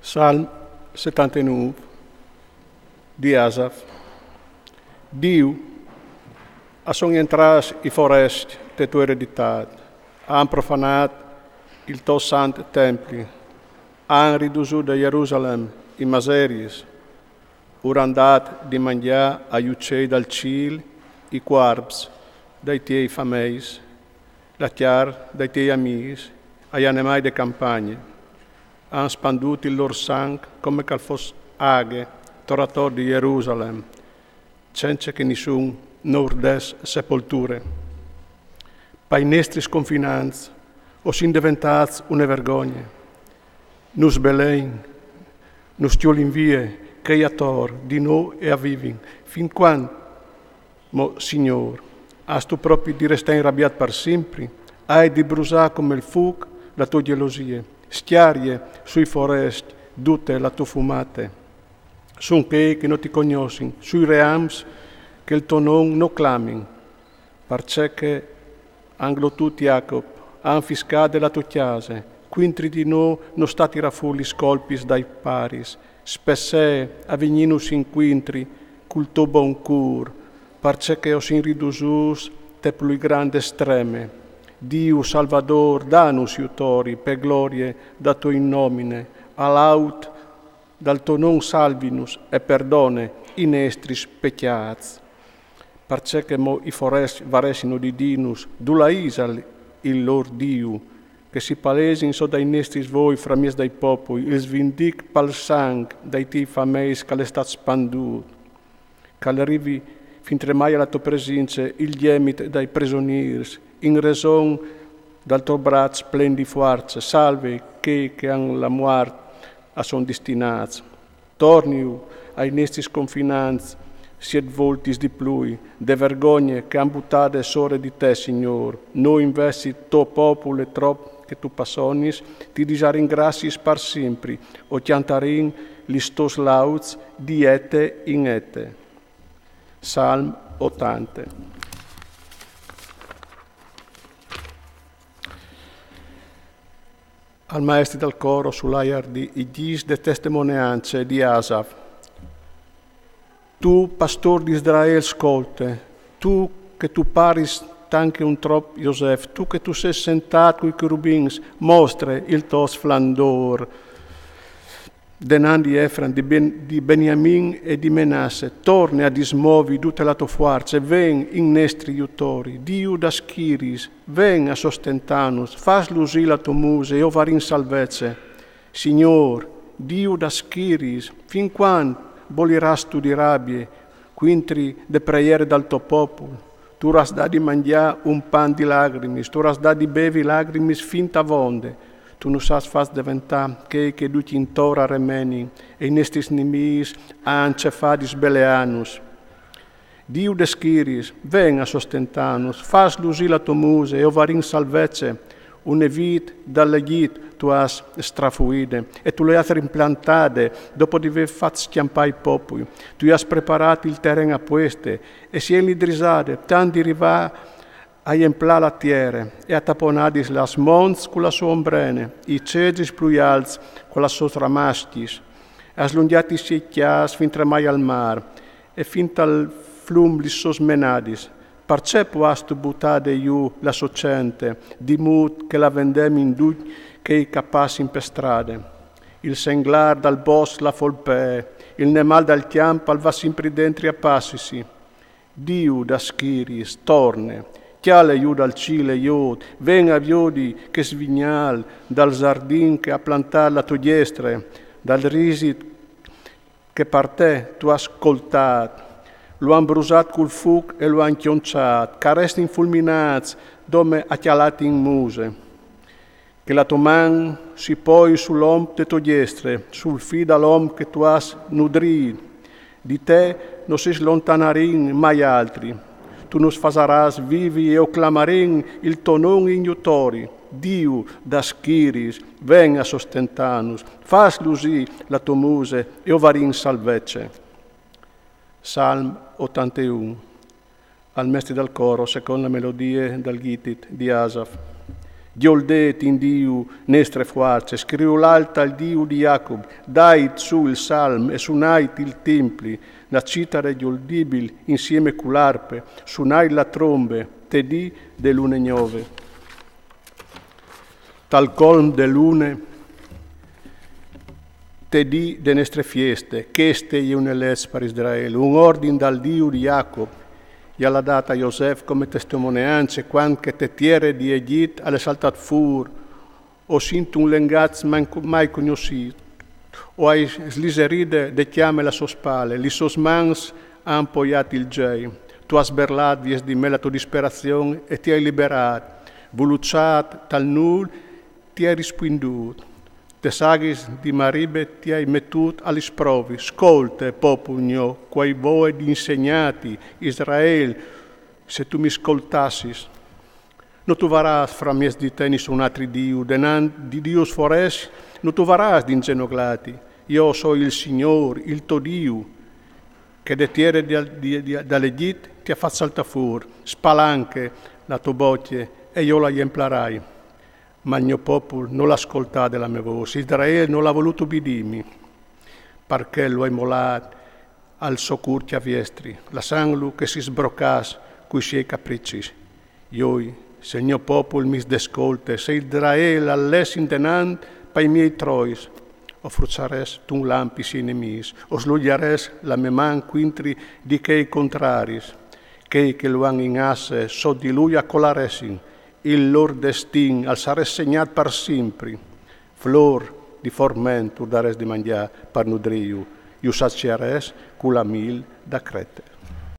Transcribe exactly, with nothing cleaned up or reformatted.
Salm setantenûf di Asaf. Diu, a son jentrâts i forest te tô ereditât, a àn profanât il to sant templi, a àn ridusût de Jerusalem i maseris, ur àn dât di mangjâ ai ucei dal cîl i cuarps dai tiei fameis, la cjar dai tiei amîs, ai animâi de campagne. A àn spandût il lôr sanc come che al fos aghe tor ator di Jerusalem, cence che nissun no ur des sepolture. Pai nestris confinants o sin deventâts une vergogne. Nus belein, nus cjolin vie, chei ator, di nô e a vivin. Fin cuant, mo Signôr, âstu propit di restâ inrabiât par simpri? Âi di brusâ come il fûc la tô gjelosie? Scjarie sui forest dute la tô fumate, sun chei che no ti cognossin, sui reams che il to non no clamin. Parcè che a àn glotût Jacop, a àn fiscade la tô cjase, cuintri di nô no sta tirâ fûr lis colpis dai paris, spessee a vignînus incuintri cul to bon cûr, parcè che o sin ridusûts te plui grande streme. Diu Salvadôr, danus jutori pe glorie da tô innomine, alaut dal to non salvinus e perdone i nestris pecjâts. Parcè che mo i forest varessino di dînus dulà isal il lôr Diu, che si palesin sot dai nestris voi framieç dai popui, il svindic pal sanc dai tiei fameis che al è stât spandût, che al rivi fintremai a la tô presince il gjemit dai presonîrs, in reson dal to braç plen di fuarce, salve chei che an la muart a son destinâts. Torniu ai nestris confinants siet voltis di plui, de vergogne che a àn butade sore di te, Signôr. Nô invezit, to popule trop che tu passonis, ti disarìn graciis par simpri, o cjantarìn lis tôs lauts di ete in ete. Salm otante. Al maestri dal coro sul aiar di Igjis de testemoneance di Asaf. Tu, pastôr di Israel, scolte, tu che tu paris tant che un trop Josef, tu che tu sês sentât cui cherubins, mostre il to sflandôr. Denant di Efran, di, ben, di Beniamin e di Menasse, torne a dismovi dute la tô fuarce, ven in nestri jutori, Diu das schiris, ven a sostentanus, fâs lusî la tô muse e o varìn salvece. Signôr, Diu das schiris, fin cuant bolirâstu di rabie cuintri de preiere dal to popul? Tu ur âs dât di mangjâ un pan di lagrimis, tu ur âs dât di bevi lagrimis fin tavonde. Tu nus âs fats deventâ chei che ducj intor a remenin, e i nestris nimîs a àn cefât di sbeleânus. Diu des schiris, ven a sostentanus, fâs lusî la tô muse e o varìn salvece. Une vît dal Egjit tu âs strafuide e tu le âs rimplantade dopo di vê fat scjampâ i popui. Tu i âs preparât il teren a pueste e si è inlidrisade tant di rivâ a jemplâ la tiere e a taponâ di las monts cu la sô ombrene, i cedris plui alts cu las sôs ramascjis. Âs lungjât i siei cjârs fintremai al mâr e fin tal flum lis sôs menadis. Parcè po âstu butade jù la sô cente, di mût che la vendemin ducj chei che a passin pe strade? Il senglâr dal bosc la folpee, il nemâl dal cjamp al va simpri dentri a passisi. Diu das schiris, torne, cjale jù dal cîl e jôt, ven a viodi chest vignâl dal zardin che e à plantât la tô diestre, dal risit che par te tu âs coltât. Lu àn brusât cul fûc e lu àn cjonçât, che a restin fulminâts dome a cjalâti in muse. Che la tô man si poi sul om de tô diestre, sul fi dal om che tu âs nudrît. Di te no si slontanarìn mai altri. Tu nus fasarâs vivi e o clamarìn il to non in jutori. Diu das schiris, ven a sostentanus, fâs lusî la tô muse e o varìn salvece. Salm otanteun. Al mestri dal coro, secont la melodie dal Gittit di Asaf. Gjoldet in Diu nestre fuarce, scriulait al Diu di Jacob, dait su il salm e sunait il timpli, na citare gjoldibil insieme cu l'arpe, sunait la trombe, te dì de lune gnove. Tal colm de lune, te dì de nestre fieste, cheste je une leç par Israel, un ordin dal Diu di Jacob, i al à dat a Josef come testemoneance, cuant che te tiere di Egjit al è saltât fûr, o sintun lengaç mai, mai cognossût, o ai sliseride de cjame la sô spale, lis sôs mans a àn poiât il gei. Tu âs berlât vies di me la tô disperazion e ti ai liberât. Vuluçât tal nûl, ti ai rispuindût. Tes aghis di Maribe ti ai metût a lis provis. Scolte, popul gno, cuâi voie di insegnâti, Israel, se tu mi scoltassis. No tu varâs framieç di te nissun altri Diu, denant di dius forês no tu varâs di inzenoglâti. Jo o soi il Signôr, il to Diu, che de tiere di, di, di, dal Egjit ti à fat saltâ fûr. Spalanche la tô bocje e jo la jemplarai. Ma il gno popul nol à scoltât de la me vôs, Israel nol à volût ubidîmi. Par chel lu ai molât al so cûr cjaviestri, lassantlu che si sbrocàs cui siei capricis. Joi, se il gno popul mi sdescolte, se Israel al lès indenant pai miei trois, o fruçarès tun lamp i siei nemîs, o sluiarès la me man cuintri di chei contraris. Chei che lu àn in asse sot di lui a colaressin, il lôr destin al sarès segnât par simpri. Flôr di forment ur darès di mangjâ par nudriju, ju saciarès cu la mîl da crete.